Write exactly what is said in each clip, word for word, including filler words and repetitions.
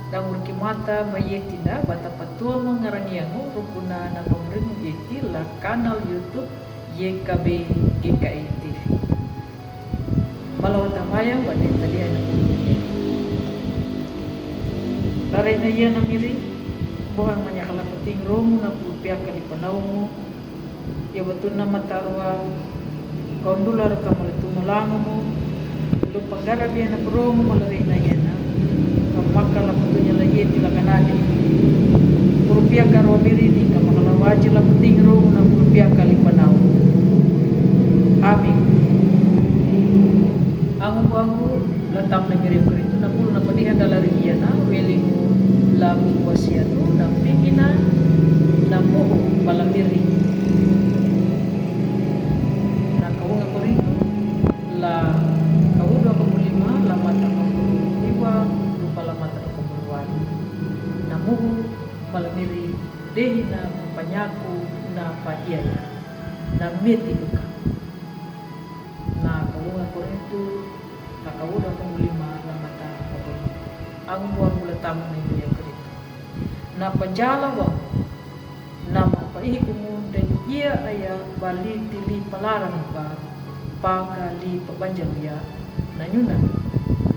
Dang riki mata ba yeti nda bata patua mangarang yangu rukuna na pamrimu yeti la kanal YouTube Y K B G K I T V. Malawa tamayang ba dentali aina pulu. Larai na iya na miri, bohang manyakala pating romu na pulu piakali panaumu. Ia batuna matarua, kaundular ka maletu malangumu, lu pangara biana promu malarai na iana, kamakala patunya la yeti la kanadi. Pulu piakali romu miri ni kamakala waji la pating romu na pulu piakali panau. Amin. Angu angu la tam na miri keritu na pulu na padiha dala ri iana, welingu la kuasiatu na pingina na muhu bala miri. Na kawunga koritu la kawudu ka mulima la mata ka mulu iwa lupa la mata ka mulu walu. Na muhu bala miri dehina panyaku na pa iaya na meti duka. Na kawunga koritu la kawudu ka mulima la mata ka mulu. Angu angu la tam na miri keritu. Na panjala wa na mapaihiku mu deng ia aya ba li tili palarang ba paka li pabanjang ia na nyuna.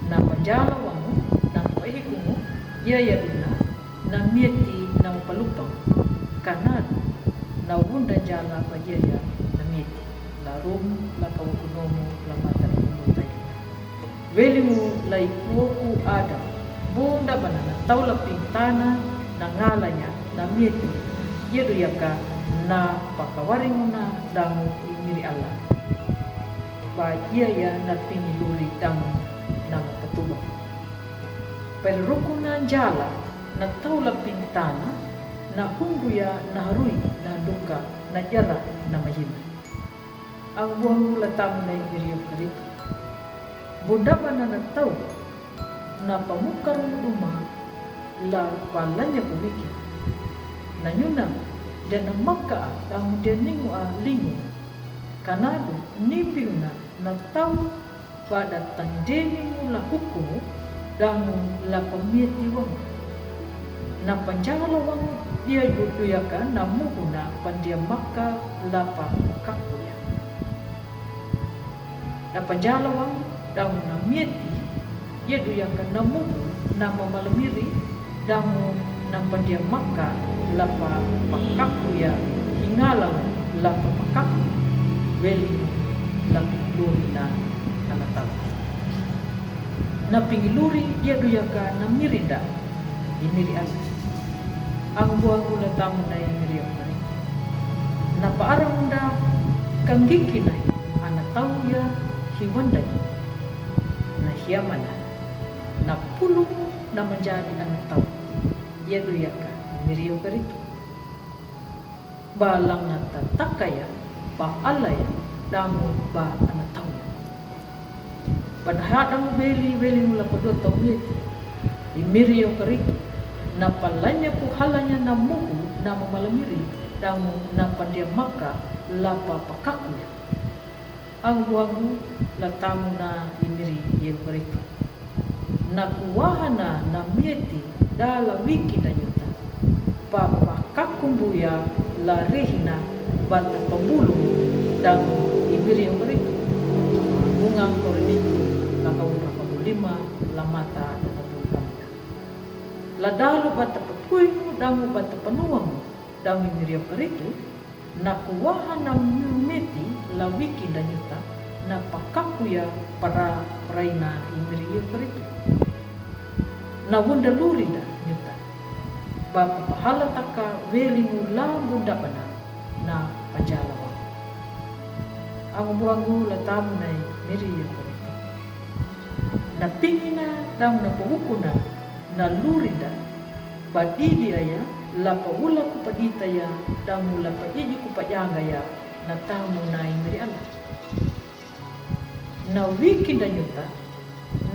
Na panjala wa na mapaihiku mu ia ia duna na mieti na mapalupang. Kana na wunda jala ba ia ia na mieti. La rum la kawakunomu la mata na kumutai. Welingu la ikuoku Adam, bunda bana na tau la pintana na ngalanya na mieti, ia duyaka na pakawaringuna dangu i miri Allah. Ba ia ia na pingiluri dangu na mapatuba. Pere rukuna jala na tau la pintana na hungu ia na harui na duka na jara na mayina. Angu angu la tam na i miri keritu. Bunda bana na tau na pamukaru duma la palanya ku wiki. Na nyuna dena maka a dangu dena ningu a lingu. Kanadu nimbiuna na tau pada tandeni mu la hukumu dangu la pamieti wangu. Na panjala wangu dia duyaka na muhu na pandia maka la pakakuya. Na panjala wangu dangu na mieti ia duyaka na muhu na mamalamiri dangu na pandia maka la pakakuya hingala la pakaku weli la pingiluri na na tau. Na pingiluri ia duyaka na mirinda i miri asa. Angu angu la tamu na i miri asa. Na paarang unda kangiki na ana tau ia hiwanda ia. Na hiamana na pulu na manjadi ana tau ia duyaka i miri keritu. Ba langa tatakaya ba alaya dangu ba ana tau ia. Ba na hadangu beli beli mula padua tau mieti i miri keritu. Na palanya ku halanya na muhu na mamalamiri dangu na pandia maka la pakaku ia. Angu angu la tamu na i miri keritu. Na kuwahana na mieti dala wiki na nyuta. Papa kakumbuya la rehina bata pabulu dangu i miri keritu. Bunga koritu la kauna pabulima la mata na pabulima. La dalu bata papuimu dangu bata panuamu dangu i miri keritu. Na kuwaha na mieti la wiki na nyuta na pakakuya para paraina i miri keritu. Na wunda luri na nyuta ba papahala taka weli mu la bunda bana na panjala wangu. Angu angu la tamu na i miri keritu. Na pingina dangu na pawukuna na luri na Padidi aya, la paula ku padita ya, dangu la paiji ku pajanga ya, na tamu na i miri Allah. Na wiki na nyuta,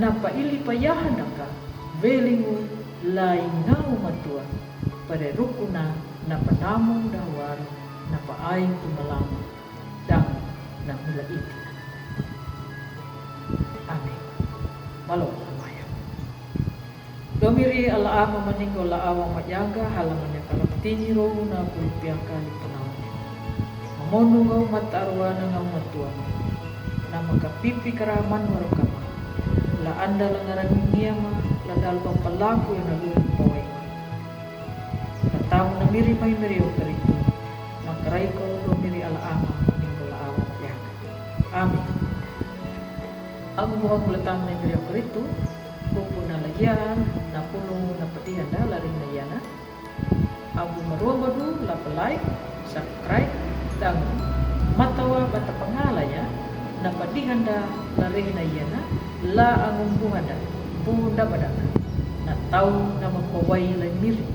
na paili payaha naka, welingu la i ngau matua, pare rukuna, na panamu dawar, na paaing ku malamu, dangu na mula iti. Amin. Malo, amaya. Dua Miri al'ama maningo la'awa ma'yaga hala mane kalaptini rou na pulupiaka lipunau. Mamonu ngau mata arua na ngau matua. Na makapipi kara manu aro kama. La anda la ngarangi niama la dalba palaku na lulu pawaima. Katamu na miri mai miri o Karitu. Makarai ko do miri al'ama maningo la'awa ma'yaga. Amin. Agu buhan gulatan na miri o Karitu. Buku na lagian na pulu na pedihanda lari na yana. Agu marua badu la palai, subscribe, dangu. Matawa bata pangalaya na pedihanda lari na yana. La angu buhanda bunda badana. Na tau na mapawai la miri.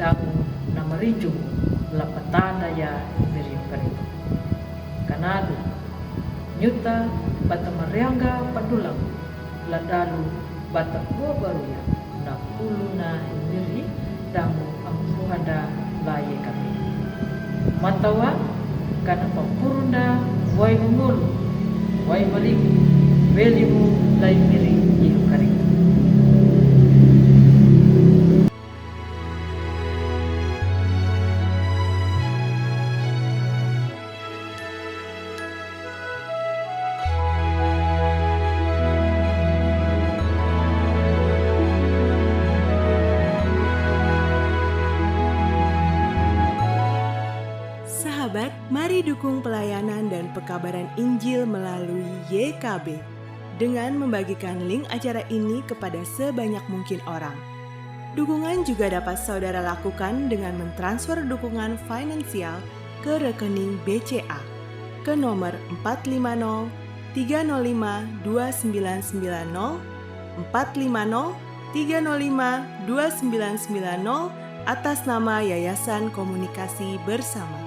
Dangu na marinju la patanda ya miri Karitu. Kanalu nyuta bata marianga padulang la dalu bata kua baruya na pulu na miri dangu ampuhada la ye kami. Matawa kana papurunda wai mungulu wai malimu welimu la miri ihu Karitu. Sahabat, mari dukung pelayanan dan pekabaran Injil melalui Y K B dengan membagikan link acara ini kepada sebanyak mungkin orang. Dukungan juga dapat saudara lakukan dengan mentransfer dukungan finansial ke rekening B C A ke nomor empat lima nol tiga nol lima dua sembilan sembilan nol, empat lima nol tiga nol lima dua sembilan sembilan nol, atas nama Yayasan Komunikasi Bersama.